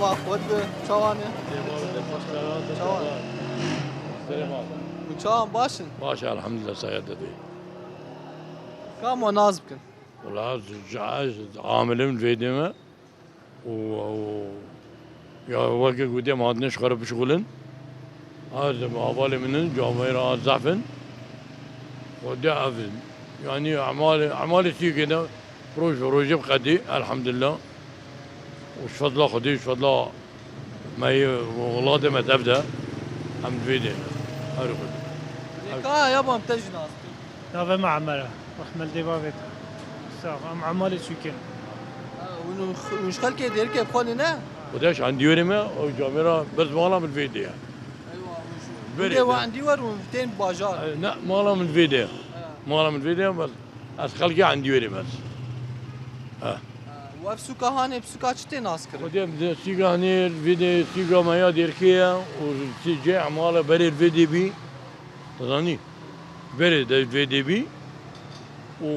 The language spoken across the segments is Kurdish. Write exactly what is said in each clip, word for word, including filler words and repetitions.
Xwet bi çawan e? Çawan. Hûn çawan baş in? Baş, elhamdulillah, sayede dê. Ka ma nas bikin? Wala, ez, ez amilim vê dê me. Û, û, ya weke gotê em hatine ji xwe re bişixulin. Ez, hevalê min in, camêra zehf in. Xwedê ev in. Yanî emalê, emalê Sûriyê de roj bi rojê bi qedî, elhamdulillah. Û ji fedla Xwedê, ji fedla me yê welatê me tev de, em di vê dê ne. Her xwe. Ka ya bam te jî nas bikin? Navê me Emer e. Rehmet li dê bavê te. Sax, em emalê Sûriyê ne. Ha, hûn, hûn ji xelkê Dêrikê bi xwe ne? Xwedê ji endî wêrê me, ew camêra berz mala min vê dê ye. Eywa, hûn ji Berê hûn dê de. We endî wer hûn tên bajar. E, ne, mala min vê dê ye. Ha. Mala min vê dê ye, bes ez xelkê endî wêrê me. Ha. Ha, û ev sûka hanê bi sûka çi tê nas kirin? Xwedê em dê sûka hanê vê dê sûka me ya Dêrikê ye û cê emala berê vê dê bî. Dizanî? Berê de vê dê bî û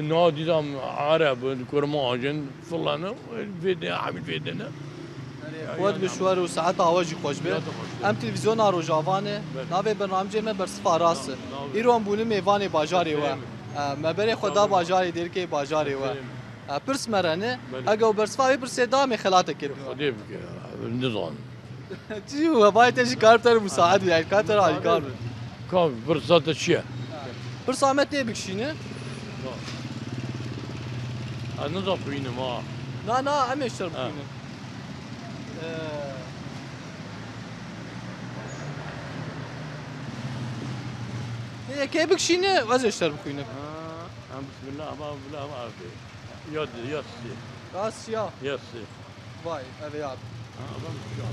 niha dîsa Ereb in, Kurmanc in, filan in, vê dê, hemî vê dê ne. Erê, xwet bi şwer û saeta we jî xweş be. Ya te xweş be. Em televîzyona Rojava ne. Belê. Navê bernamecê me Bersiva Rast e. Nav-, nav-, Îro em bûne mêvanê bajarê we. Aferin. E, me berê xwe da bajarê Dêrikê, bajarê we. Aferin. E, pirs me re ne. Belê. Hege ew bersiva wê pirsê da, em ê xelatekê bidin. Xwedê bike, nizanim. Çi, we bayê te jî kar te re musaid bû, yani kar te re alîkar bû. Ka pirsa te çi ye? Pirsa me tê bikişîne. Ez niza xwînim ha. Na, na, em ê ji te re bixwînin. Ee, yekê bikişîne, ez ê ji te re bixwînim. Ha, em bismillah, ama bila, ama abi. Ya di, ya sê. Ya sê ya. Ya sê. Vay, ev ê abi. Ha, adam ya.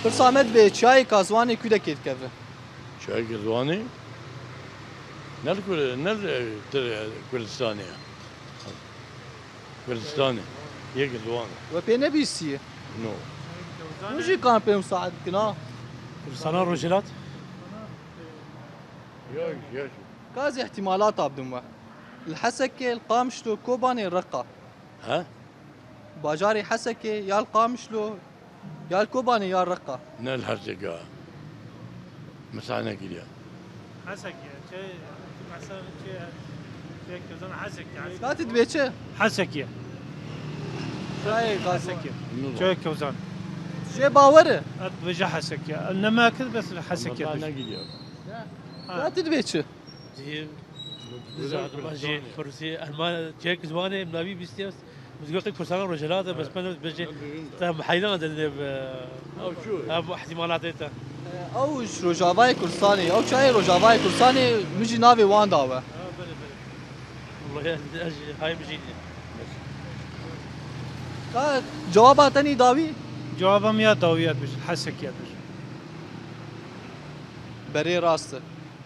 Pirsa me dibê çiyayê Kazwanê ku de kê dikeve? Çiyayê Kazwanê? Ne li Kur-, ne li Tir-, Kurdistanê ye? Kurdistanê. Yek Kazwanê. We pê nebîstiye? No. Hûn jî kan pê musaid bikin ha? Kurdistana Rojhilat? Ya, ya. Ka ez îhtimalata bidim we. Li Hesekê, li Qamişlo, Kobanê, Reqa. He? Bajarê Hesekê, ya li Qamişlo, ya li Kobanê, ya Reqa. Ne li Hesekê. Misal nekiriye. Hesekê, çi, mesela çi, çi Kozan Hesekê. Ka tu dibê çi? Hesekê. Çiyayê Kazwan. Hesekê. Çiyayê Kozan. Jê bawer e? Et bêje Hesekê. Nema kir bes li Hesekê. Misal nekiriye. Ha. Ka tu dibê çi? Jî, nizanim, ez jî Kursî, ez ma çek ziwanê, em navî bîstiye, ez goxê Kursanan Rojhilat e, bes ben bêjî, te heyran de ne bi, ev ihtimalatê te. Ew ji Rojavayê Kurdistanê, ew çayê Rojavayê Kurdistanê, min jî navê wan da we. Ha, belê, belê. Wallahî ez, ez jî hay min jî niye. Ka cewaba te nî dawî? Cewaba min ya dawî ya dibêjin, Hesekê ya dibêjin. Berê rast e.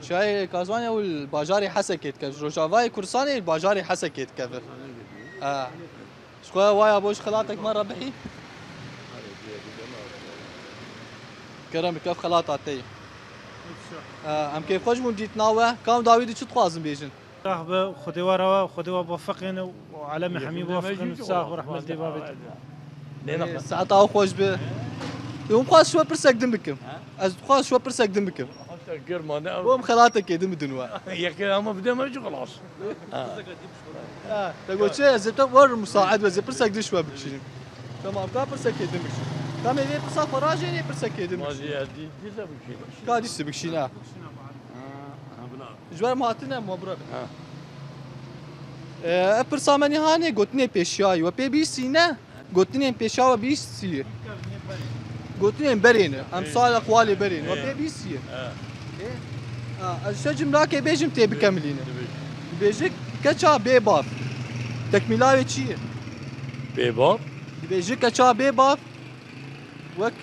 Çiyayê Kazwanê ew li bajarê Hesekê dikeve. Ji Rojavayê Kurdistanê li bajarê Hesekê dikeve. E, ji xwe waya bo ji xelatek me re bihî. Kerem bike, ev xelata te ye. E, em kêfxweş bûn dîtina we. Kam dawî de çi dixwazin bêjin? Sax be, Xwedê we re, Xwedê we biwefiqin û alemê hemî biwefiqin. Sax be, rehmet dê bavê te. Saeta we xweş be. Hûn dixwaz ji we pirsek din bikim. Ez dixwaz ji we pirsek din bikim. Bo em xelatekê din bidin we. Yekê ama bide me jî xilas. Ha. Ha, te got çi? Ez ê te wer musaid be, ez ê pirsek din ji we bikişînim. Tamam, ka pirsekê din bikişîn. Ka me vê pirsa xwe rajênê, pirsekê din bikişîn. Ka dîs bikişîn, ha. Ji ber em hatine, em we bira bin. Ha. Ee, ev pirsa me nîhanê gotinê pêşiyayî. We pê bîstî ne? Gotinên pêşiya we bîstî. Gotinên berê ne. Em sual aqwalê berê ne. We pê bîstî. Ê? Ha, ez ji te cimrakê bêjim tê bikemilîne. Dibêjik keça bê bav. Tekmîla wê çi ye? Bê bav? Dibêjik keça bê bav. Wek.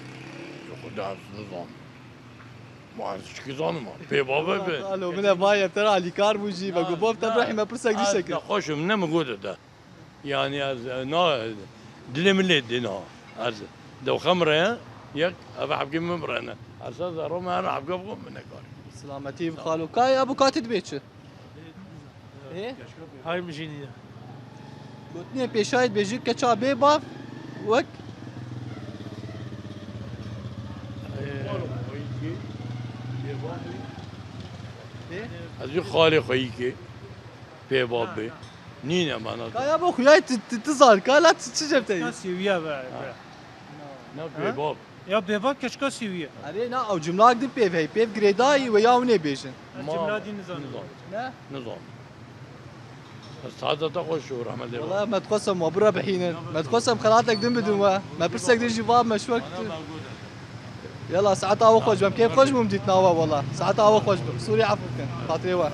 Xwedê ez nizanim. Ma ez çikî zanim, ma pê bav e be. Alo, min e vaye te re alîkar bû jî. Ve got, bav te birehî me pirsek dî sekin. Nexweş im, ne min got te. Yanî ez, e, na, dilê min lê dê na. Ez dewxem re ye, yek, ev hebkê min re ne. Esas zerro me her hebke bixwe min nekar. Silametî bi xalo. Kay, ebu katî dibê çi? Ê? Hay min jî niye. Gotinê pêşayê dibêjin keça bê bav wek Ê? Ez jî xalê xweyîkê pê bav bê. Nîne mana. Kaya bo xuyay tu, tu, tu zan, ka la tu çi jevteyî? Ka sêwiye be, be. Ne pê bav. Ya bêvan keçika sêwiye. Erê na, ew cumlak din pêv hey, pêv girêdayî we ya hûn ê bêjin. Ez cumla dî nizanim. Ne? Nizam. Ez saeta te xweş û rehmetê. Wala me dixwestem we bira bihînin. Me dixwestem xelatek din bidin we. Me pirsek din jî va me şwek. Yala, saeta we xweş be. Em kêf xweş bûm dîtina we wala. Saeta we xweş be. Sûrî efû bikin. Xatirê we.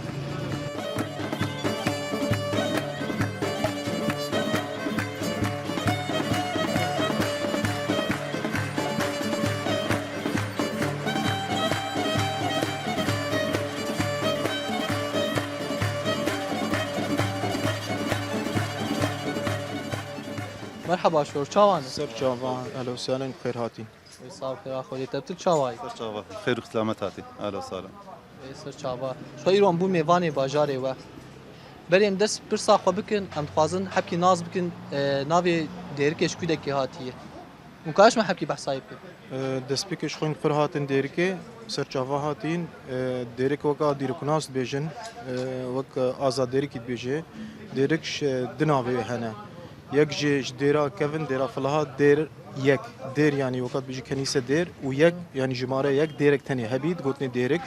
Merhaba şor, çawan? Ser çavan, ehlen û sehlen, xêr hatî. Ê, sağ ol, xêra Xwedê te, tu çawa yî? Ser çava, xêr û selamet hatî. Ehlen û sehlen. Ê, ser çava. Xwe îro em bûn mêvanê bajarê we. Berê em dest pirsa xwe bikin, em dixwazin hebkî nas bikin, e, navê dêrikê ji ku dekê hatiye. Hûn kaş me hebkî behsayê bikin? E, destpêkê ji xwe qir hatin dêrikê, ser çava hatîn, e, dêrik weka dîroknas dibêjin, e, wek, e, Azad Dêrikî dibêje. Dêrik ji du navê hene. Yek jê ji dêra kevin, dêra filiha, dêr yek. Dêr yanî weka dibêjî kenîse dêr û yek yanî jimare yek, dêrek tenê hebî, digotinê dêrik.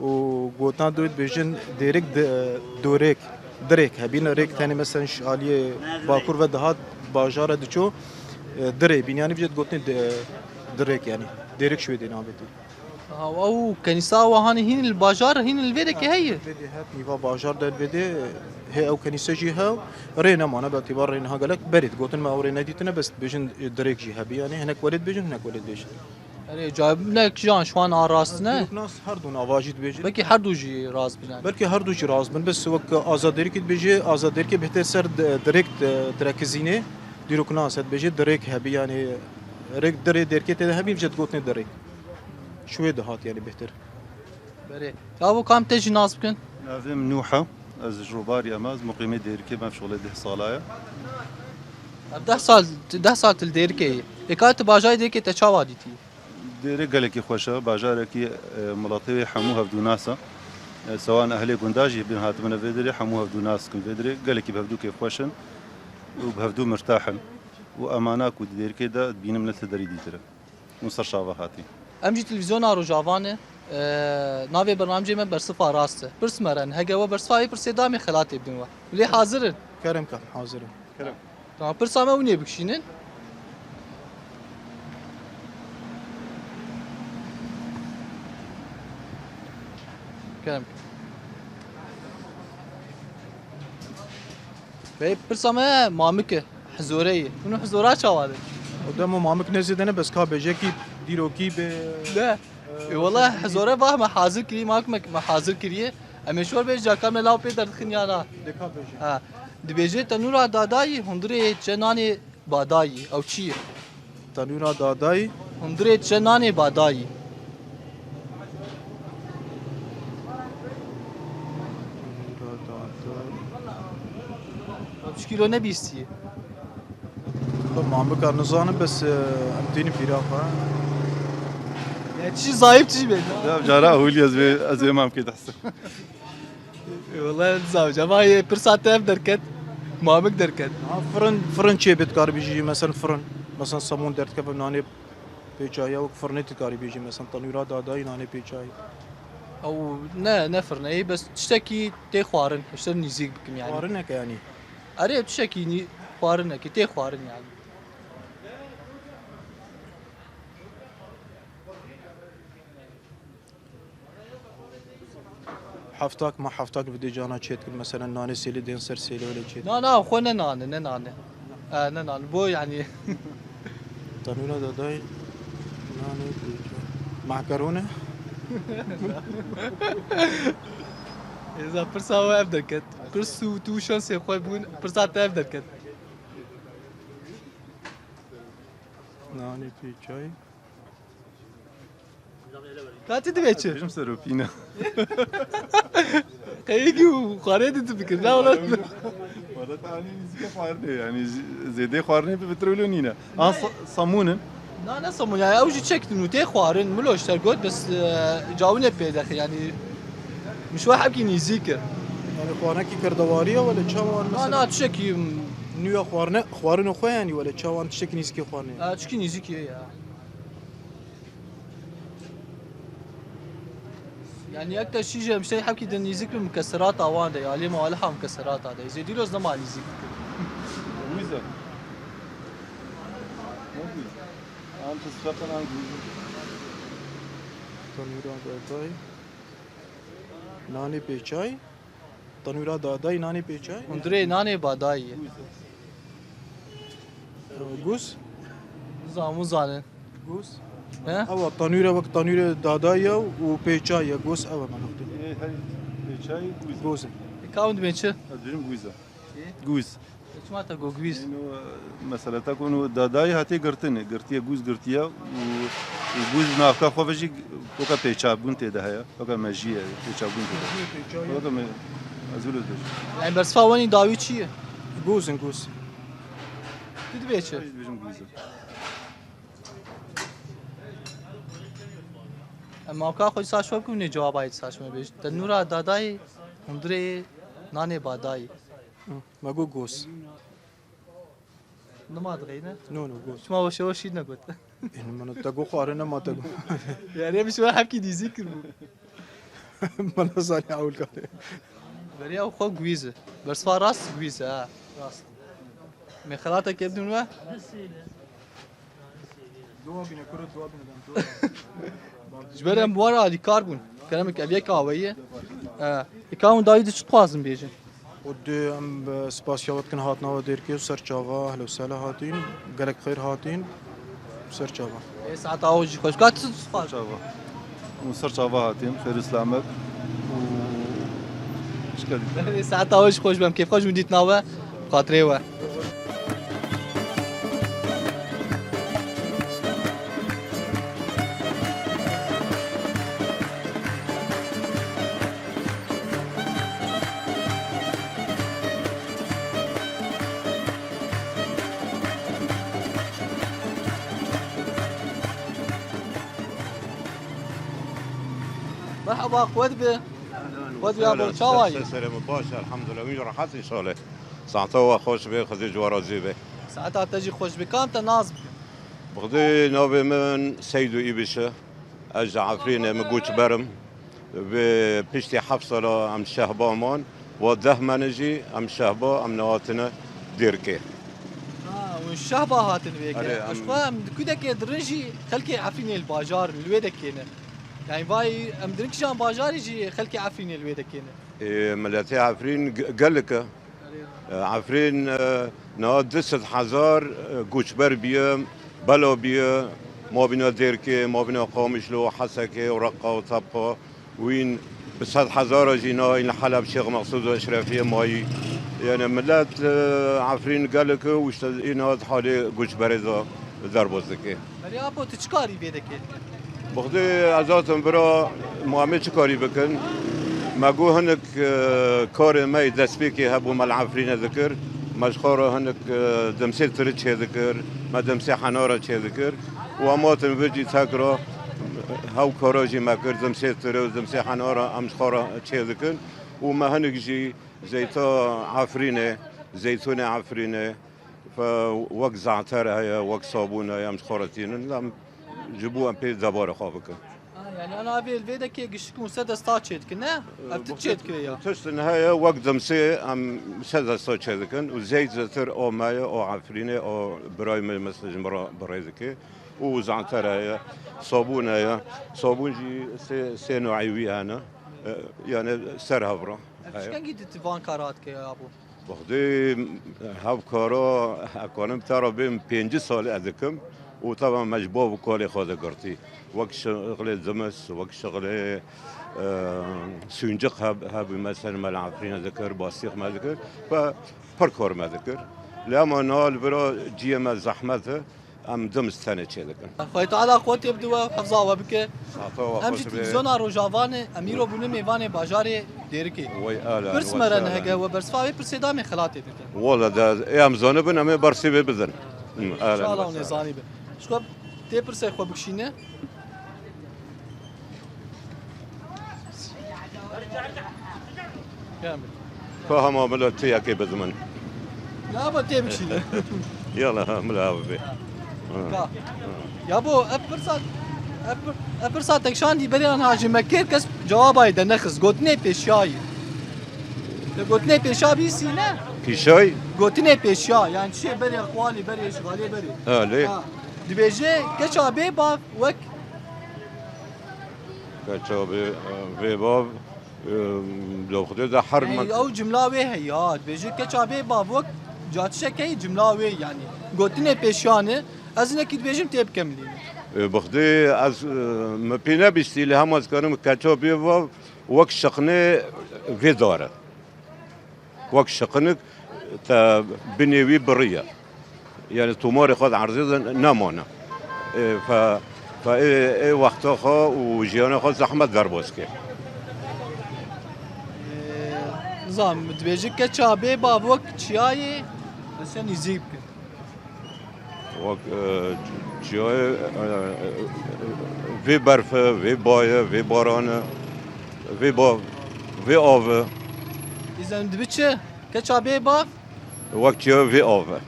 Û gotina dû dibêjin dêrik di, dorêk, dirêk hebîn, rêk tenê meselen ji aliyê bakur ve dihat bajara diço, e, dirê bîn, yanî vêce digotinê di, dirêk yanî. Dêrik ji wê dê navê tê. Aha, ew kenîsa we hanê hîn li bajar, hîn li vê dekê heye? Vê dê het nîva bajar de vê dê, hê ew kenîse jî hew, rê nemane, belkî va rê niha gelek berê digotin me ew rê nedîtine, bes dibêjin, e, dirêk jî hebî, yanî hinek welê dibêjin, hinek welê dibêjin. Erê, cayê ne kijan ji wan a rast ne? Dîroknas her du nava jî dibêjin. Belkî her du jî rast bin, yanî. Belkî her du jî rast bin, bes wek Azad Dêrikî dibêje, Azad Dêrikê bêhtir ser di-, dirêk di-, direkizînê, dîroknas e dibêje, dirêk hebî, yanî rêk dirê dêrkê tê de hebî, vêce digotinê dirêk. Ji wê dihat, yanî bêhtir. Berê. Gavo kam te jî nas bikin? Navê min Nûh e. Ez ji Robarî me, ez muqîmê Dêrikê me, şolê deh sala ye. Ev deh sal, deh sal tu li Dêrikê yî. Ê ka tu bajarê Dêrikê te çawa dîtî? Dêrik gelekî xweş e, bajarekî, e, miletê wê hemû hevdûnas e. E, sewan ehlê gunda jî bin hatibine vê derê, hemû hevdû nas dikin vê derê. Gelekî bi hevdû kêfxweş in û bi hevdû mirtah in. Û emana ku di Dêrikê de dibînim ne ti derî dîtir e. Hûn ser çava hatî. Em jî televîzyona Rojava ne, e, navê bernamecê me Bersifa Rast e. Pirs me re ne. Hege we bersifa vê pirsê da, em ê xelatê bidin we. Lê hazir in. Kerem kan, hazir in. Kerem. Tamam, pirsa me hûn ê bikişînin. Kerem. Bey, pirsa me mamik e. Hizore ye. Hûn hizora çawa de? O demo mamik ne zêde ne, bes ka bêjekî dîrokî be. Ne. E, wala hizore vah me hazir kiriye, mamik me, me hazir kiriye. Em ê şor bê caka me law pê derdixin ya na? De ka bêje. Ha. Dibêje tenûra dadayî, hundirê çe nanê badayî. Ew çi ye? Tenûra dadayî. Hundirê çe nanê badayî. Tenûra dadayî. Ew çi kîlo ne bîstî ye? Xwe mamika nizanim, bes, e, em tînin pîra xwe. Ya çi zayıf çi be? Ya cara hûlî ez vê, ez vê mamkê dehsim. Wala nizam, cema yê pirsa te ev derket, mamik derket. Ha, firin, firin çê bê dikarî bijî, mesela firin. Mesela samon derdikeve nanê pêçayiya wek firinê dikarî bijî, mesela tanûra dadayî nanê pêçayî. Ew ne, ne firineyî, bes tiştekî tê xwarin, hiştir nîzîk bikim yani. Xwarineke yani. Erê, tiştekî nî-, xwarinekî, tê xwarin yani. Heftak, ma heftak bi dê cana çêt kir, mesela nanê sêlê dên ser sêlê wele çêt. Na, na, xwe ne nane, ne nane. E, ne nane, bo yani. Tanûra dadayî nanê pêçe. Makarone. Êza pirsa we ev derket. Pirs û tu şansê xwe bûn, pirsa te ev derket. Nanê pêçayî. Ka tu dibê çi? Bêjim seropîna. Qeyekî û xwarê di tu bikir, ne wala? Zaten hani nizîkê xwarinê, yani z-, zêdê xwarinê bi vitir wilo nîne. An sa-, samûn in. Na, ne samûn, yani ew jî çek nûtê xwarin, milo ji te got, bes, e, cawinê pê dexe, yani min şwe hepkî nîzîk e. Yani xwarinekî kirdewarî ye, wele çawan Na, mesela na, tiştekî, m, nûya xwarine, xwarino xwe yani, wele çawan tiştekî nîzîkê xwarinê. Ha, çikî nîzîkî ye ya. Yani yek te şîje em şey hepkî din nîzîk bi mikeserata wan de, alî maliha mikeserata de. Zêdî roz nema nîzîk. Wîze. Ne wîze? An tu sıfırdan an wîze. Tanura dadayî. Nanê pêçay. Tanura dadayî, nanê pêçay. Hundirê nanê badayî. Guz. Zamu zanin. Guz. He? Ewa tanure wek tanure dadayî ye û pêçay ye. Guz ewa me nextî. Ê, hey, pêçay guz. Guz. E, ka hûn dibên çi? Ez dibêjim guz e. Ê? Guz. E, çima te got guz? Ino, e, mesela te ku ino dadayî hatê girtin, girtiye guz girtiye û, û guz navka xwe ve jî weke pêçabûn tê de heye, weke mejî ye, pêçabûn tê de. Mejî ye, pêçayî. Weke me, ez wilo dibêjim. Yani bersiva wenî dawî çi ye? Guz in guz. Tu dibê çi? Ez dibêjim guz e. Em mavka xwe saç wek ne cevaba saç me bêj. Te nûra dadayî, hundirê nanê badayî. Hı, me got gos. Nima dixeyne? No, no, gos. Çima weşe weşî negot? Ênî min te got xwarin, nema te got. Yani em şiwe hepkî dîzî kirbû. Min zanî ewil kare. Beriya xwe guîz e. Bersiva rast guîz e, ha. Rast. Me xelateke bidin we? Dua bine, kuro dua bine, ben dua. Ji ber em bi we re alîkar bûn. Kerem, ev yek aweyî ye. E, îka hûn dawî de çi dixwazin bêjin? Û dê em bi spasiya we dikin hatina we Dêrikê û ser çava ehlo sehla hatîn, gelek xêr hatîn, ser çava. Ê, saeta we jî xweş. Ka tu dixwaz? Çava. Hûn ser çava hatîn, xêr û selamet û çika dî. Ê, saeta we jî xweş be, em kêfxweş bûn dîtina we, xatirê we. Merhaba, qwet be. Qwet be, abo, çawa yî? Serê me baş, elhamdulillah. Wî rehet înşallah. Saeta we xweş be, Xwedê ji we razî be. Saeta te jî xweş be. Kam te nas bike? Bi Xwedê navê min Seydo Îbiş e. Ez ji Efrînê, min goçber im. Vê piştî heft sala em şehba man. Wa deh mene jî em şehba, em nehatine Dêrikê. Ha, hûn şehba hatin vê yekê. Erê, em xwe em di kudekê dirin jî xelkê Efrînê li bajar li wê dekê ne. Yani vay em dirin kîjan bajarî jî xelkê Efrînê li wê dekê ne. Ê, miletê Efrîn ge-, gelek e. Erê. E, Efrîn, e, niha du sed hezar, e, goçber biye, bela biye, mabîna Dêrikê, mabîna Qamişlo, Hesekê û Reqa û Tebqa. Wîn bi sed hezara jî niha în li Heleb Şêx Meqsûd û Eşrefiyê mayî. Yani milet, e, Efrîn gelek e û işte îna di halê goçberê de derbas dike. Belê apo, tu çi karî vê dikî? Bi Xwedê ez hatim vira, ma em ê çi karî bikin? Me got hinek, e, karê me yê destpêkê hebû, me li Efrînê dikir. Me ji xwe re hinek, e, dimsê tiri çêdikir, me dimsê henara çêdikir. Û em hatin vir jî tekra hew kara jî me kir, dimsê tiri û dimsê henara em ji xwe re çêdikin. Û me hinek jî zeyta Efrînê, zeytûnê Efrînê, Fe-, wek zater heye, wek sabûn heye, em ji xwe re tînin, em ji bo em pê debarê xwe bikin. Ha, yani ana vê, vê dekê giştik hûn se desta çêdikin, ne? Ev tu çêdikire ya? Tiştin heye, wek dimsê em se desta çêdikin û zeyt zêtir o me ye, o Efrînê, o birayê me mesela ji min re bi rê dike û zater heye, sabûn heye, sabûn jî sê, sê newê wî hene, e, yani ser hev re heye. Ev çi kengî tu van kara dike ya, abo? Bi Xwedê hev kara, ez kanim te re bêm pêncî salî ez dikim û taban me ji bav û kalê xwe de girtî. Wek şixulê dimis, wek şixulê, e, sûnciq heb-, hebû, mesela me li Efrînê dikir, bastîq me dikir, pe-, pir kar me dikir. Lê ema niha li vira cihê me zehmet e. Em dimis tenê çêdikin. Xwedê Teala qewetê bide we, hefza we bike. Saeta we xweş be. Em ji televîzyona Rojava ne, em îro bûne mêvanê bajarê Dêrikê. Way alen, pirs me re nehege we bersiva wê pirsê da me xelatê bide. Wala de, ê em zanibin, em ê bersê wê bidin. Hı, alen, inşallah hûn ê zanîbin. Ji xwe tê pirsê xwe bikişîne. Ka hema bila tu yekê bidimin. Ya ba tê bikişîne. Yala, ha, bila abi be. Ha. Ka. Ya bo, ev pirsa, ev pir-, ev pirsa tekşandî beriyan ha ji me kêr kes cewaba de nexist. Gotinê pêşiyayî. Te gotinê pêşa bîsî ne? Pêşay? Gotinê pêşiya, yani çiyê berê xwalî, berê işxalê berê. Ha, lê? Ha. Dibêje, keça bê bav wek. Keça bê, vê bav, e, lewxdê de her Ey, me- ew cimla wê heye, ha. Dibêje, keça bê bav wek, ca tişek heye cimla wê, yani. Gotinê pêşiya ne, ez hinekî dibêjim tê bikemilîne. E, bixdê ez, e, me pê nebîstî, lê hema ez karim keça bê bav wek şiqinê vê dare. Wek şiqinik te binê wî biriye. Yani tomarê xwe di erzê de nemane. E, fe, fe ê, ê wexta xwe û jiyana xwe zehmet derbas kir. Ee, nizam, dibêje keça bê bav wek çiyayê, mesela nîzî bikin. Wek, e, çiyayê, e, e, vê berf e, vê bay e, vê baran e, vê bav, vê av e. Îzen dibi çi? Keça bê bav? Wek çiyayê vê av e.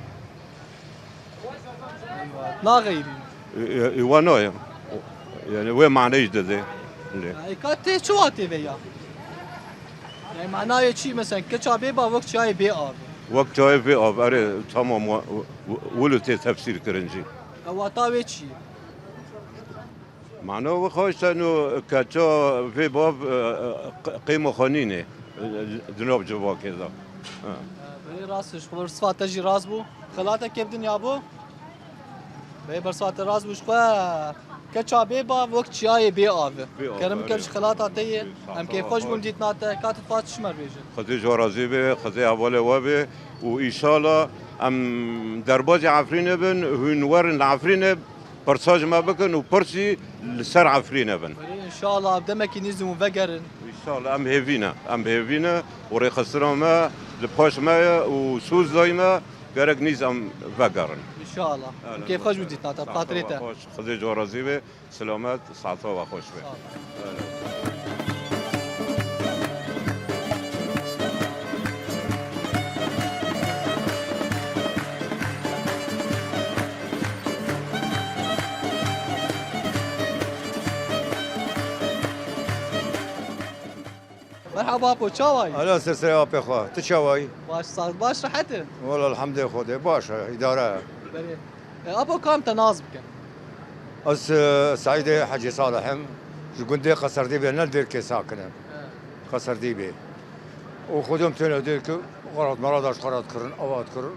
Naxeyrî. E, e, e, we nayê. Yani wê maneyî dide. Lê. Ya, ê ka tê çi wa tê ve ya? Yani manayê çi? Mesela keça bê bav wek çiyayê bê av. Wek çiyayê vê av, erê, tamam, we, we, wilo tê tefsîr kirin jî. E, wata wê çi ye? Mana wê xwe işte no keça vê bav, e, e, qê-, qêmo xwe nînê, e, di nav civakê de. Ha. E, belê rast e, ji xwe sifa te jî rast bû. Xelateke bi dinya bû. Bê bersiva te rast bû ji xwe. Keça bê bav wek çiyayê bê av e. Bê av, Kerem ker erê. Ji xelata te ye. Bê, sağ ol, sağ ol. Em kêfxweş bûn dîtina te. Ka tu dixwaz çi ji me re bêjin? Xwedê ji we razî be, Xwedê hevalê we be û înşallah em derbazî Efrînê bin, hûn werin li Efrînê pirsa ji me bikin û pirsî li ser Efrînê bin. Belê, înşallah demekî nîz hûn vegerin. Înşallah em hêvî ne, em hêvî ne û rêxistina me li paş me ye û soz dayî me. Gerek nîz em vegerin. Înşallah. Kêfxweş bû dîtina te, bi xatirê te. Xweş, Xwedê ji we razî be, silamet, saeta we xweş be. Sağ ol. Merhaba apo, çawa yî? Alo, ser serê apê xwe. Tu çawa yî? Baş, sax, baş, rehet e? Wala elhamdê Xwedê, baş e, îdare e. Belê. E, apo, ka em te nas bikin? Ez, e, Seîdê Hecî Salih im. Ji gundê Qeserdîbê, ne Dêrkê sakin im. He. Qeserdîbê. Û xwedê em têne Dêrkê, xerat mera da ji xwe re dikirin, ava dikirin.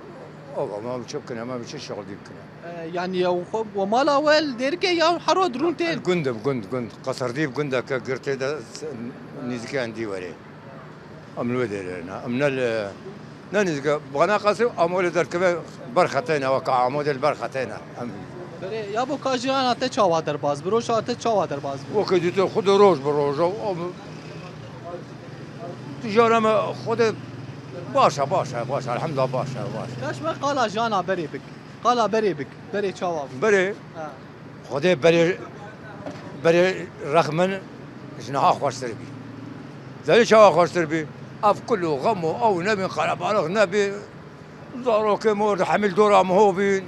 Ava, me çi bikine, me çi şexil dî bikine. E, yani ya xwe, we mala we li Dêrikê ya hero dirûn tên? Gund im, gund, gund. Qeserdîb gundeke girtê de s-, nîzikê Endîwerê. Em li wê derê ne. Em ne li, ne nîzikê. Bana qasî Amolê derkeve ber xetê ne, weka Amodê li ber xetê ne. Em Belê, ya bo ka jiyana te çawa derbas bi, roja te çawa derbas bi? Weke dîtin xwe de roj bi roja. Em, tu jiyana me xwe de baş e, baş e, baş e. Elhamdulillah baş e, baş e. Kaş me qala jiyana berê bik. Qala berê bik. Berê çawa bû? Berê? Ha. Xwedê berê, berê rex min ji niha xweştir bî. Berê çawa xweştir bî? Ev kul û xem û ew nebîn, qerebalix nebî. Zarokê min hemî li dora min ho bîn.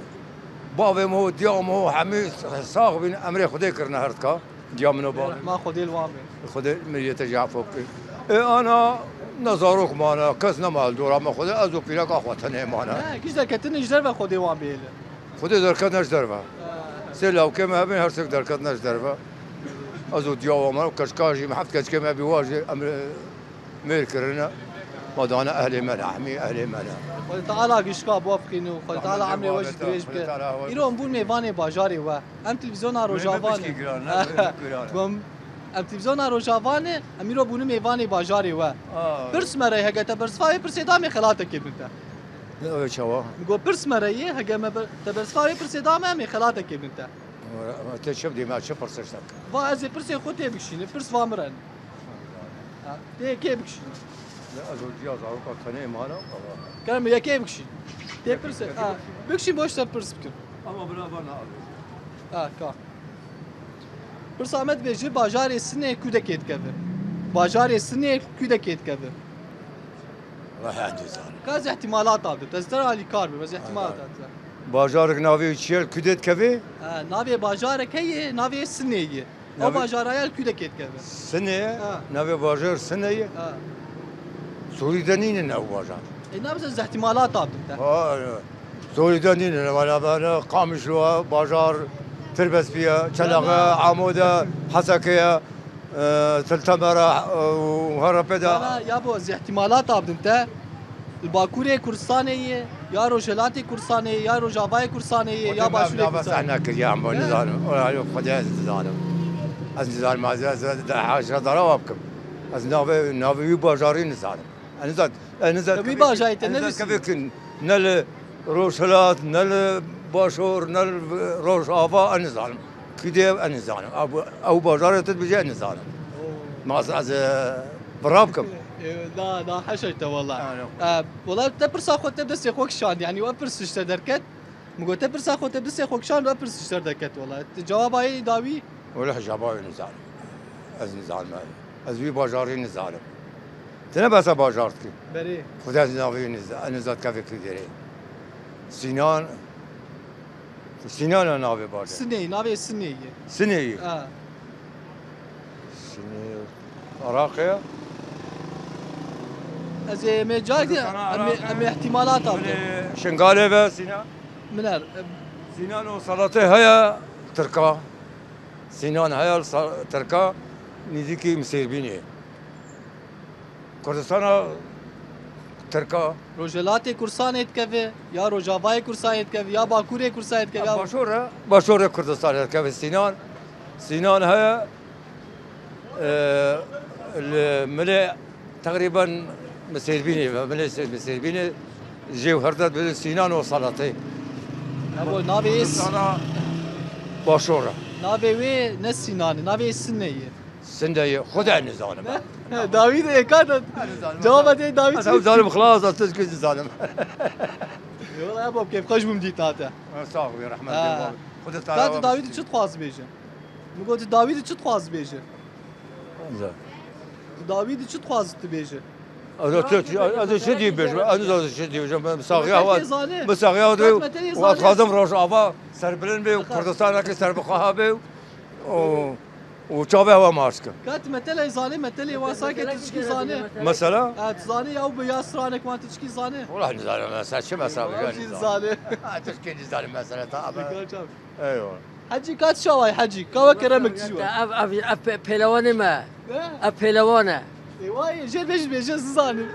Bavê min ho, diya min ho, hemî sax bîn. Emrê Xwedê kirine her tika. Diya min û bavê min. Rehma Xwedê li wan be. Xwedê miriyê te jî efo bike. Ê ana ne zarok mane, kes nema li dora me Xwedê, ez û pîreka xwe tenê mane. Ne, giş derketin ji derve Xwedê wan bihêle. Xwedê derketine ji derve. Sê lawkê me hebin, her sêk derketine ji derve. Ez û diya wan mane, keçika jî me heft keçikê me bî wa jî em mêr kirine. Ma dane ehlê me ne, hemî ehlê me ne. Xwedê Teala gişka bafqîn û Xwedê Teala emrê we jî dirêj bike. Îro em bûn mêvanê bajarê we. Em televîzyona Rojava ne. Gom, em televîzyona Rojava ne, em îro bûne mêvanê bajarê we. Aa. Pirs me re, hege te bersiva wê pirsê da me xelatekê bin te. Ne, ew çawa? Go pirs me re ye, hege me ber-, te bersiva wê pirsê da me, em ê xelatekê bin te. Te çi bidî me, çi pirsê te? Va ez ê pirsê xwe tê bikişîne, pirs va min re ne. Ha, tê yekê bikişî. Ne, ez û ciya zaroka tenê mala, baba. Kerem, yekê bikişî. Tê pirs e. Ha, bikişî, boş te pirs bikim. Ama bila bana abi. Ha, ka. Pirsa me dibêje, bajarê Sinê ku dekê dikeve? Bajarê Sinê ku dekê dikeve? Wah, ez nizanim. Ka ez ihtimalata bidim. Ez te re alîkar bim, ez ihtimalata bidim. Bajarek navê çi ye, ku dê dikeve? Ha, navê bajarek heye, navê Sinê ye. Ew bajara ye li ku dekê dikeve? Sinê, ha, navê bajar Sinê ye. Ha. Sorî de nînin ew bajar. E, nabêje ez ihtimalata bidim te. Ha, sorî de nînin, wala bana Qamişlo, bajar Tirbespî ye, Çelexê, Amode, Hesekê ye, e, Til Temere, e, û Herepê de. Bana, ya bo, ez ihtimalata bidim te. Li Bakurê Kurdistanê ye, ya Rojhilatê Kurdistanê ye, ya Rojavayê Kurdistanê ye, ya Başûrê Kurdistanê ye. Xwedê me nava zehne kiriye, em nizanim. Ola yo Xwedê ez nizanim. Ez nizanim, ez, ez, ez haşa darawa bikim. Ez navê, navê wî bajarî nizanim. Ez nizan, ez nizan. Te wî bajarî te nivîsî? Kevê kin, ne li Rojhilat, ne li Başûr, ne li Rojava, ez nizanim. Kî dê ew, ez nizanim. Ew, ew bajarê te dibêje, ez nizanim. Oo. Ma ez, ez, e, vira bikim. E, na, na, heşa te wela. Ha, yok. E, wela te pirsa xwe te destê xwe kişand, yanî we pirs ji te derket. Min got, te pirsa xwe te destê xwe kişand, we pirs ji te derket wela. Te cewaba yê dawî? Wela cewaba wê nizanim. Ez nizanim. Ez wî bajarî nizanim. Te ne behsa bajar dikî? Berê. Xwedê ez navê wî niza-, ez nizad kevê kî derê. Sinan, Sinan e navê bajarê. Sinê, navê Sinê ye. Sinê ye. Ha. Sinê Iraqê ye. Ez ê me carek de, Kurdistana em ê, Iraqê. Em ê ihtimalata bide. Şingalê ve Sinan. Min er, em, Sinan û Salatê heye Tirka. Sinan heye li Sa-, Tirka nîzîkî Misêrbînê. Kurdistana Tirka. Rojhilatê Kurdistanê dikeve, ya Rojavayê Kurdistanê dikeve, ya Bakurê Kurdistanê dikeve, ya Başûr e, Başûrê Kurdistanê dikeve Sinan. Sinan heye, e, li milê teqrîben Misêrbînê ve, milê Misêrbînê jê û her dert bi Sinan û Salatê. Ya bo navê Kurdistana Başûr e. Navê wê ne Sinan e, navê Sinê ye. Sindeyê xwe de nizanim. Dawî de êka de. Nizanim. Cevaba te Dawî çi? Ew zalim xilas, ez tişkî nizanim. Yola ya bab, kêf xweş bûm dît hate. Sax bî, rehmet bî. Xwedê te dawî de çi dixwaz bêje? Min got, Dawî de çi dixwaz bêje? Dawî de çi dixwaz tu bêje? Ez ê çi, ez ê çi dî bêjim? Ez ê çi dî bêjim? Em saxiya wa, em saxiya wa dixwazim Rojava serbilind bê û Kurdistanekî serbixweha bê û Û çavê hewa maç ke. Ka tu metelê zanî, metelê wan sake tu çikî zanî? Mesela? Ha, tu zanî ya û bi ya stranek wan tu çikî zanî? Wala nizanim mesela, çi mesela bi Wala nizanim. Zanî. Ha, tu çikî nizanim mesela, ta abi. Dikkat çav. Eyvallah. Hecî ka tu çaway Hecî? Ka we kerem çi wa? Ev, ev, ev pe-, pehlewanê me. Ne? Ev pehlewan e. E, vay, jê bêj bêje zizanim.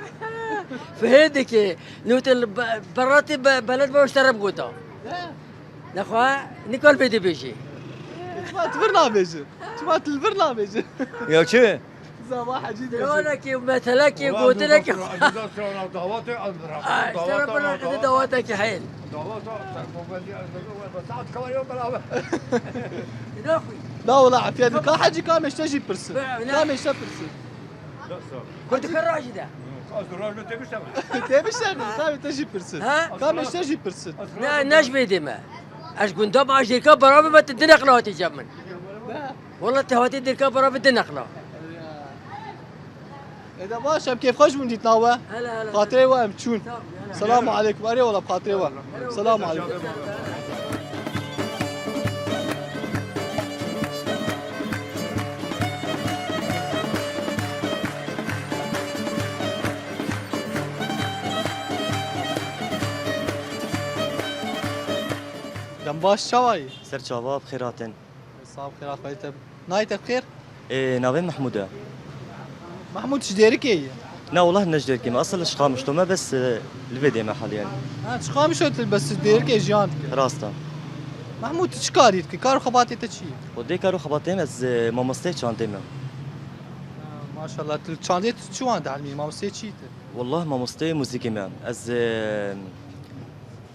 Fihê dike, nûtil be-, beratê be-, beled be şterem gota. Ne? Nexwe, nikal bê dibêjî. Çima tu vir nabêjî? Çima tu li vir nabêjî? Ya çi? Zava Hecî dibêjî. Stranekî, metelekî, gotinekî. Dawatê, Ay, dawata, dawata, dawata, dawata, dawata, dawata, saat kawariyo beraber. Ne xwe? La wala afiyet. Ka Hecî ka meşte jî pirsin. Be, ne? Ka meşte pirsin. Kurdi kar rajî de. Ez rajî tebişte mi? Tebişte mi? Tabii te jî pirsin. Ha? Ka meşte jî pirsin. Ne, ne ji vê dê me. Ez gunda ma jêka beraber me te dineqla hatî cem min. Wala te hatî dêrka beraber dineqla. Eda baş, em kêfxweş bûn dîtina we. Hele, hele. Xatirê we em çûn. Selamu aleykum. Erê wala xatirê we. Selamu aleykum. Dem baş, çawa yî? Ser çava, bi xêr hatin. Sax, xêra xwe te. Nayê te bi xêr? Ê, navê Mehmûd e. Mehmûd ji Dêrikê ye? Na, wullah ne ji Dêrikê me. Asıl ji Qamişlo me, bes, e, li vê dê me haliyen. Ha, ji Qamişlo tu bes ji Dêrikê jiyan dike. Rast e. Mehmûd, tu çi karî dikî? Kar û xebatê te çi ye? Xwedê kar û xebatê me, ez, e, mamosteyê çandê me. Ha, maşallah. Tu çandê tu çi wan dielmî? Mamosteyê çi tu? Wullah mamosteyê muzîkê me. Ez, e,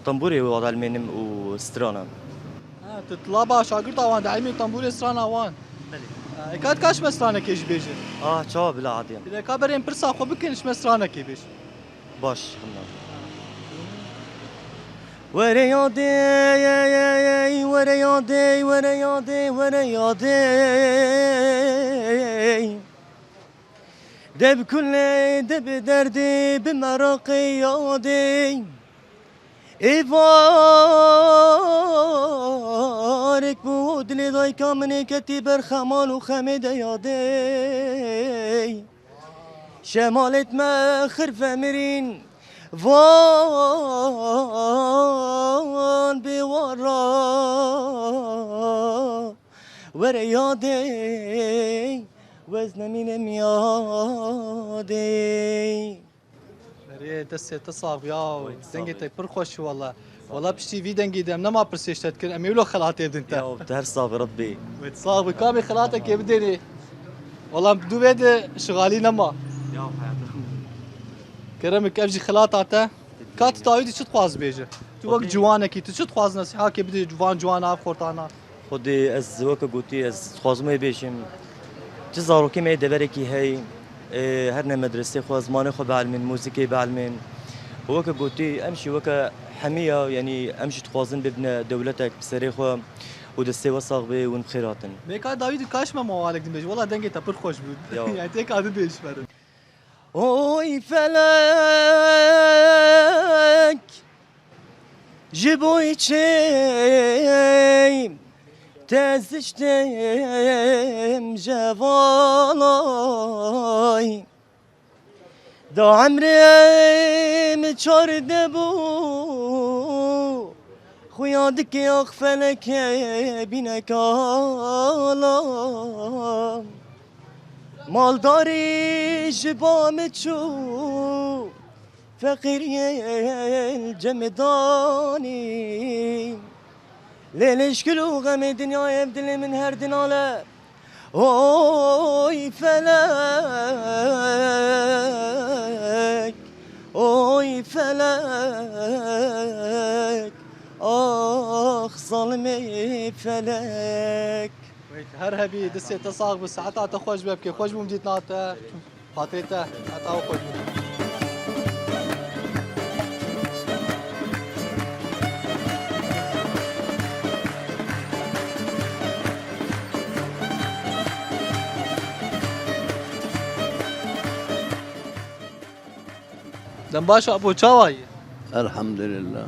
tembûrê wan dielmênim û strana. Ha, tu tilaba şagirta wan dielmî tembûrê strana wan. Belê. Ê, ka dikar ji me stranekê jî bêje? Ah, çawa bila Adem? Dê ka berê em pirsa xwe bikin, ji me stranekê bêj. Baş, xemna. Were yadê, were yadê, were yadê, were yadê. De bi kulê, de bi derdê, bi meraqê yadê. Êvarek bû dilê dayika min ê ketî ber xemal û xemê de yadê. Şemalêt me xirfe mirîn, van bê wara. Were yadê, wez nemînim yadê. Berê, destê te sax bi ya. Oy, sağ ol. Dengê te pir xweş wala. Wala piştî vî dengî de em nema pirsê ji te dikir, em ê wilo xelatê bidin te. Ya, te her sax bi Rebbî. Wê sax bi. Kamê xelatekê bidênê. Wala du vê de şixalî nema. Ya, hayatım. Kerem, ev jî xelata te. Ka tu dawî tu çi dixwaz bêje? Tu wek ciwanekî, tu çi dixwaz nesîhakê bidê van ciwana ev xortana? Xwedê ez weke gotî ez dixwazim wê bêjim. Çi zarokê me yê deverekî hey, ê, her ne medresê xwe, zimanê xwe bielmên, muzîkê bielmên. Û weke gotî em jî weke hemiya, yanî em jî dixwazin bibine dewletek bi serê xwe û destê we sax bê û hûn bi xêr hatin. Bê ka dawî tu kaş me mawalek din bêj. Wela dengê te pir xweş bû. Ya. Yani têka dibêj ferin. Oy felek, ji bo çi te ziştim jevalay. Da emrê min çardeh bû, xuya dike ax felekê bîne kala. Maldarî ji ba min çû, feqîriyê li cem min danî. Lê lê şkil û xemê dinyayê ev dilê min her dinale. Oy felek, oy felek, ax zalimê felek. Her hebî, destê te sax bi, saeta te xweş be, bikê xweş bûm dîtina te. Xatirê te, heta we xweş bû. Dem baş abo, çawa yî? Elhamdülillah.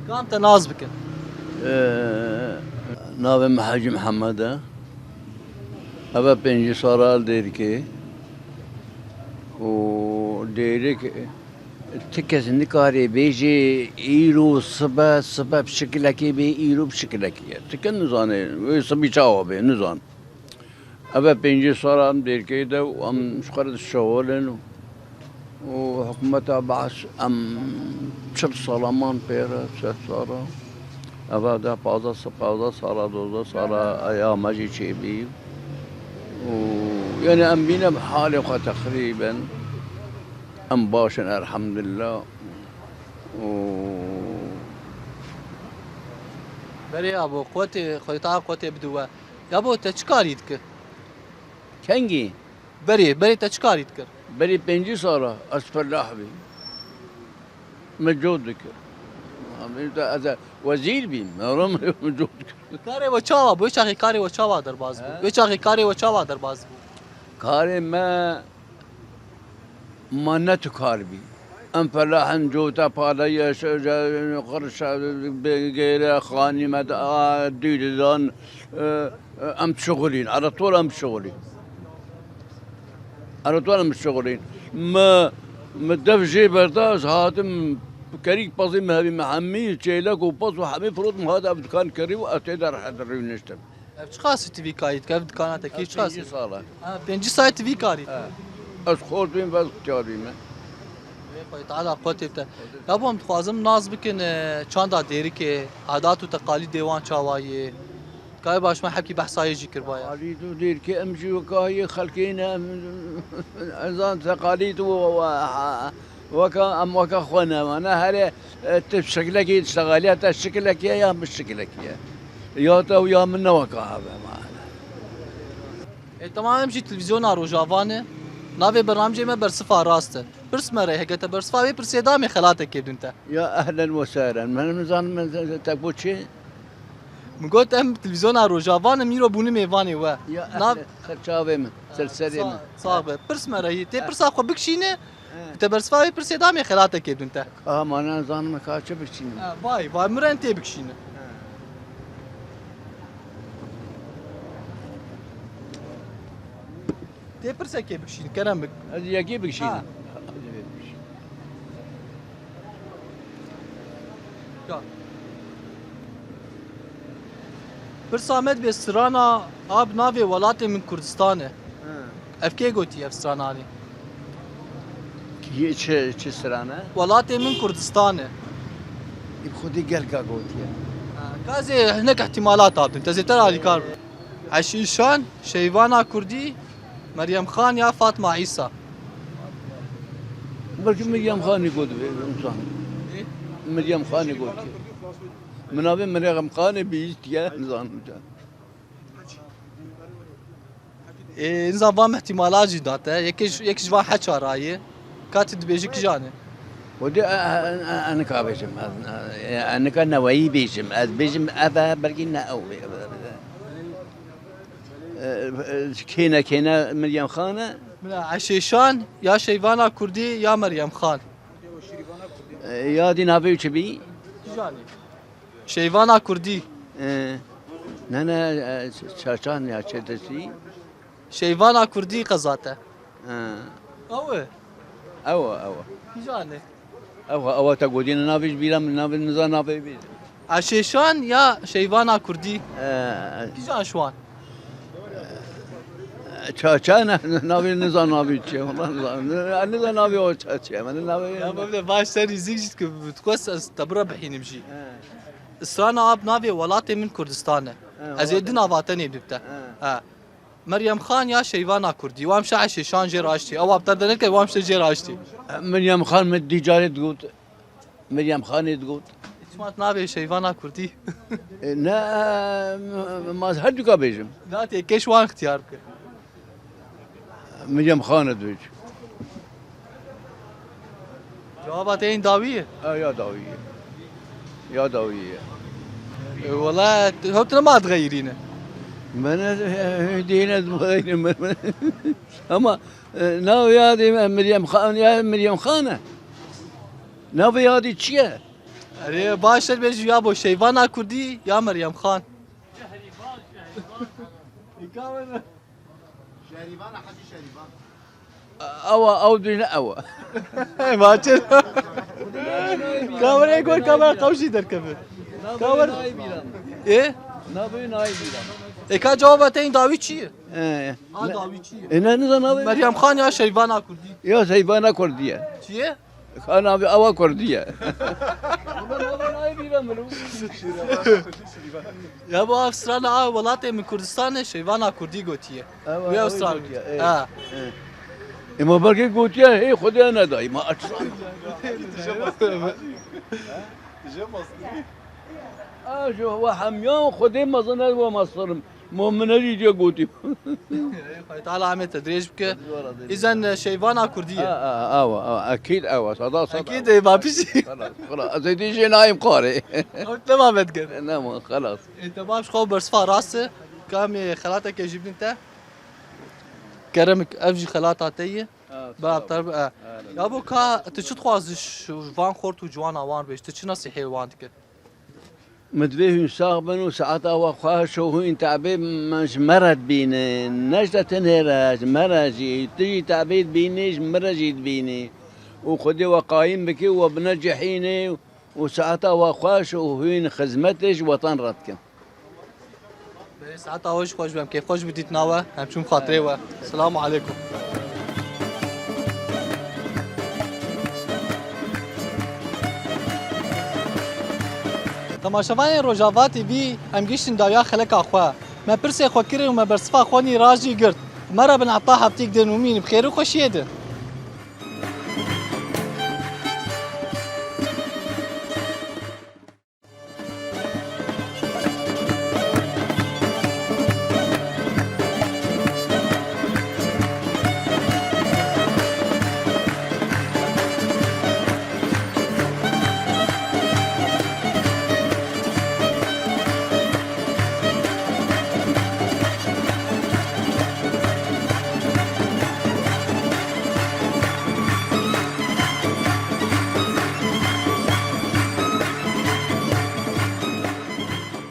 Kam te nas bikin? Ee, navê min Hacî Mihemed e. Eve pêncî sala li Dêrikê. Û Dêrik ti kes nikarê bêjê îro sibe, sibe bi şikilekê bê, îro bi şikilekê ye. Ti kes nizane, wê sibî çawa bê, nizan. Eve pêncî sala em Dêrikê de û em ji xwe re dişixulin û, û hikûmeta Baas em çil sala man pê re, sed sala. Eve de pazdeh, pazdeh sala, dozdeh sala eya me jî çêbî. Û, yani em bîne bi halê xwe teqrîben. Em baş in, elhamdulillah. Û Berê abo, quwetê, Xwedê Teala quwetê bide we. Yabo, te çi karî dikir? Kengî? Berê, berê te çi karî dikir? Berê pêncî sala ez felah bîm. Min cot dikir. Min te, ez wezîr bîm. Min cot dikir. Karê we çawa bû? Wê çaxê karê we çawa derbas bû? He? Wê çaxê karê we çawa derbas bû? Karê me Ma ne tu kar bî. Em felahin cota pala ye, qirşa, gêre, xanîme, dû didan, e, e, em dişixulîn. Ala tol em dişixulîn. Ala tol em dişixulîn. Mi, mi dev jê berda, ez hatim kerîk pezî me hevî me hemî çêlek û pez û hemî firot min hat ev dikan kirî û ez tê de rehet rûniştim. Ev çiqas tu vî karî dike? Ev dikana te kê çiqas? Pêncî sal e. Ha, pêncî sal tu vî karî dike. He. Ez xort bîm, ez xtiyar bîme. Ê, Xwedê Teala quwetê bide. Ya bo, em dixwazim nas bikin, e, çanda Dêrikê, adat û teqalîdê wan çawa yê? Kayê baş me hepkî behsa yê jî kirbaye. Teqalîd û Dêrikê em jî weka yê xelkê ne, em, ez an teqalîd û, û, Weke em weke xwe ne, me ne herê, e, tu şikilekî diştexelî, te şikilekî ye ya min şikilekî ye. Ya te û ya min ne weke hev e, me ne. Tamam, em jî televîzyona Rojava ne. Navê bernamcê me Bersifa Rast e. Pirs me re, heke te bersifa vê pirsê da, em ê xelatekê bidin te. Ya ehlen we sehlen. Min nizanim min te got çi? Min got em televîzyona Rojava ne, mîro bûne mêvanê we. Ya Nav- ehlen, ser çavê min, ser serê min. Sax be. Pirs me re yî. Tê pirsa xwe bikişîne, He. Te bersifa vê pirsê da, em ê xelatekê bidin te. Aha, ma nizanim ka çi bikişînim. Ha, vay, vay, miren tê bikişîne. Tê pirsekê bikişîne, kerem bik. Ez yekê bikişînim. Ha. Ya. Pirsa me dibê strana a bi navê Welatê Min Kurdistan e. He. Ev kê gotiye ev strana anî? Kî, çi, çi strane? Welatê Min Kurdistan e. Ê xwedî gelka gotiye. Ha, ka ez ê hinek ihtimalat abim, te zêter alîkar bim. Eşîşan, Şeyvana Kurdî, Meryem Xan ya Fatma Îsa. Belkî Meryem Xanî got be, insan. Ê? Meryem Xanî got. Min navê Meryem Xanê bihîstiye, nizanim te. Ê, insan van ihtimala jî date. Yek ji, yek ji van heça rayê. Ka tu dibêjî kijan e? Xwedî, e, e, e, e, nika bêjim, ez, e, e, nika neweyî bêjim. Ez bêjim ev e, belkî ne ew e. E, e, kêne, kêne Meryem Xan e. Bila, Eşêşan, ya Şeyvana Kurdî, ya Meryem Xan. E, ya dî navê çi bî? Kijan e? Şeyvana Kurdî. E, ne, ne, e, Çaçan ya çetesî. Şeyvana Kurdî qezate. E. Ew e? Ew e, ew e. Kijan e? Ew e, ew e, te godîne navê ji bîra min, navê niza navê bî. Eşêşan ya Şeyvana Kurdî. E. Kijan şwan? Çaça ne, navê niza navê çi ye, wala niza, niza navê o çaça ye, navê. Ya bavle baş ser rîzik jît ki tu xwest ez te bira bihînim jî. He. Strana a bi navê Welatê Min Kurdistan e. He, ez ê welatê din min. Avatenê bibte. He. He. Meryem Xan ya Şeyvana Kurdî. Wam şa Eşêşan jê raştî. Ew aptar de neke wam şe jê raştî. Meryem Xan min dî carê digot. Meryem Xanê digot. Çima tu navê Şeyvana Kurdî? E, ne, e, ma her duka bêjim. Datê keş wan ixtiyar bike. Meryem Xan e dibêj. Cewaba te yên dawî ye? E, ya dawî ye. Ya dawî ye. E, wela, tu, hewt nema dixeyirîne. Ben, e, e, diyene dixeyirîne. Ama, e, nav ya dê Meryem Xan, ya Meryem Xan e. Navê ya dî çi ye? Erê, baş e, bêjî ya bo Şeyvana Kurdî ya Meryem Xan. Şerîvan, Hacî Şerîvan. Ewa, ew duyne ewa. Baş e. Kamera gol, kamera qewşî derkeve. Kamera. Ê? Navê nayê bîra. Ê, ka cewaba te yên dawî çi ye? Ee, a, ne, dawî çi ye? E, ne, ne, ne, ne. Meryem Xan ya Şeyvana Kurdî? Ya Şeyvana Kurdî ye. Çi ye? Xan abi, awa Kurdî ye. Ama navê nayê bîra min. Ya bu ev strana a Welatê Min Kurdistan e, Şeyvana Kurdî gotiye. Ewa, bu ev strana gotiye, e. Ha. E. E, ma belkî gotiye, hey, Xwedê ne dayî, ma açsan. A, ji we hemiyan Xwedê mezin ez we mesirim. Ma min herî diye gotî. Xwedê Teala emê te dirêj bike. Îzen, e, Şeyvana Kurdî ye. A, a, awa, awa, ekîd awa, sada, sada. Ekîd, e, ma pişî. Xelas, xelas. Ez ê dî jê nayêm qarê. Ew tema vedger. Nema, xelas. E, te baş xwe bersifa rast e. Ka em ê xelateke jî bidin te. Keremik, ev jî xelata te ye. Ha, sağ ol. Beraber, e. Aynen. Ya bo ka, tu çi dixwazî ji van xort û ciwana wan bêj? Tu çi nesîhê wan dike? Min divê hûn sax bin û saeta we xweş û hûn te'bê min ji me re dibînin. Ne ji te tenê re, ji me re jî. Tu jî te'bê dibînî, ji min re jî dibînî. Û Xwedê we qayîm bike û we binecihîne û saeta we xweş û hûn xizmetê ji weten re dikin. Belê, saeta we jî xweş be, em kêfxweş bidît nawe, em çûn xatirê we. Selamu aleykum. Temaşevanên Rojava T V, em gihiştin dawiya xeleka xwe. Me pirsê xwe kirê û me bersifa xwe nî rajî girt. Me re bin heta heftîk din û mîn bi xêr û xweşiyê din.